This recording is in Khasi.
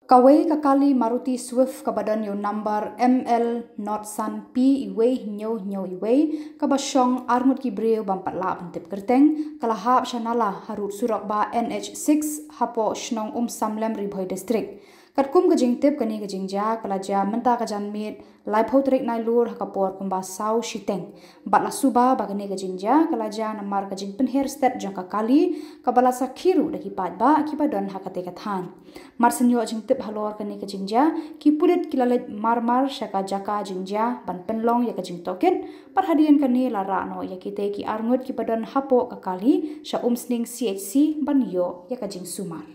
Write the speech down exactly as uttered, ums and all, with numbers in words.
Kawei ka kali Maruti Swift kaba don ïa u number M L not san P iwei hynñiew hynñiew iwei, kaba shong arngut ki briew bym pat lah ban tip kyrteng, ka la hap sha nala harud surok bah N H six hapoh shnong Umsamlem, Ri Bhoi District. Katkum ka jingtip, kane ka jingjia ka la jia mynta ka janmiet laiphew tarik Nailur ha ka por kumba saw shiteng. Bad la suba ba kane ka jingjia ka la jia namar ka jingpynher stet jong ka kali, kaba la sakhi ruh da ki paidbah kiba don ha kata ka thaiñ. Mar shen ïoh jingtip halor kane ka jingjia, ki pulit ki la leit marmar sha ka jaka jingjia ban pynlong ïa ka jingtohkit, bad hadien kane la rah noh ïa kita ki arngut kiba don hapoh ka kali sha Umsning C H C ban ïoh ïa ka jingsumar.